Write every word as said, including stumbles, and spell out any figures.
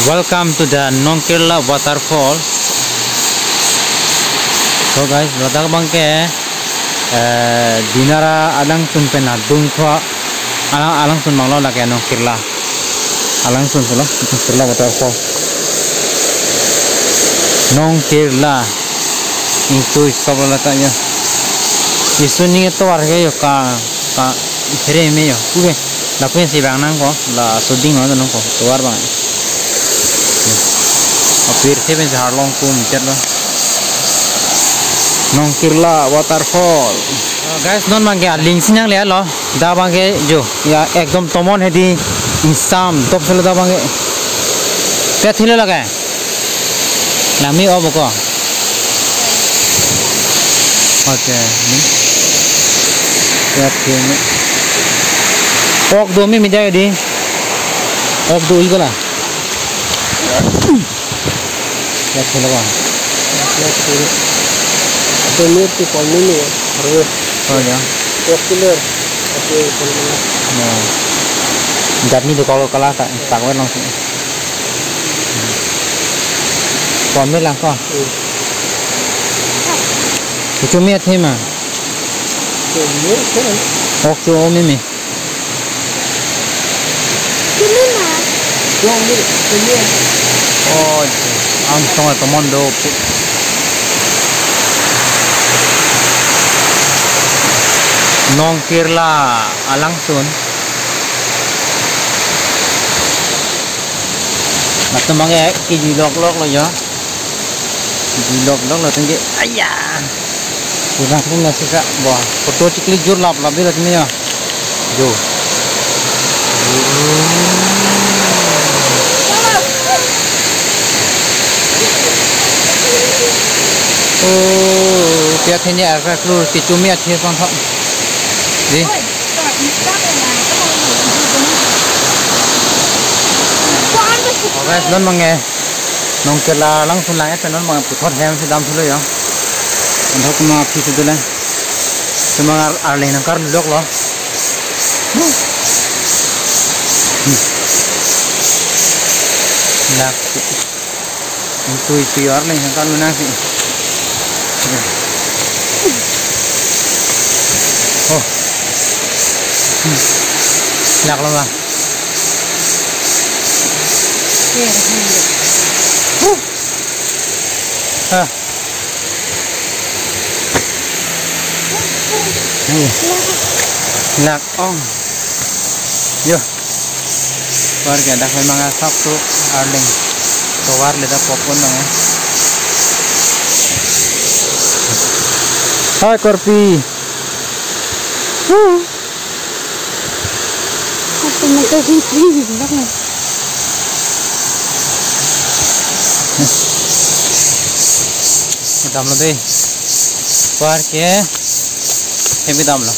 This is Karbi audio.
Welcome to the Nongkirla waterfall. So guys, ladak abangke, eh, Dinara alangsun pen adung thua, alang, alangsun abanglo lake Nongkirla. Alangsun pulo, Nongkirla waterfall. Nongkirla. Ingtui stop lo lata yo. Isu ni tovar ke yo ka, ka, here me yo. Kube. Lapen si bang nangkok, la shooting lo nangkok, tovar abang. Apirthe pen si arlong tum chet lo. Nongkirla waterfall. Uh, guys, non abangke aling si nanglelo. Dak abangke jo, ya ekdom tomon hedi, ingsam top selo dak abangke. Pi athelo lake? Nami o boko. Okay. Hmm. Pi athelo. Ok do me media di. Ok do-i kola. Pi athelo ba. Pi athelo. Pi athelo. Oh ya. Pi athelo. Pi athelo. Ya. Jatni do kalau kalah tak, tak wer langsung. Pon me lang ko. Hmm. Kecho me athe ma. Kecho me athe. Ok cho me me. Kecho me ma. Kecho me, kecho me. Oh, ang song tomon do. Nongkirla alangsun. Latum abangke kejui lok lok lo ya. Kejui lok lok lo tengke. Aya. Puna puna sika. Wah, photo chikli jur lap lap di latum ya. Jo. Oh, pi atheni arka klur kecho me athe pon thok. Di. Oh, guys, non abangke Nongkirla alangsun lang-et pen non abang puthot hem si dam thulo ya. Anthok ma phi si dule. Cuma ar-, arleng nangkarlu lok lo. Lak. Itu, itu ya arleng nangkarlu nang si. Oh. Lak lo ma. Ah. Lak ong. Yo. Warga dak memang asap tu arleng. Tovar le dak popon nang ya. Hai Korpi. Huh. Aku mau ke sini, bilang lah. Dam lo dei. Park ya. Kami dam lo.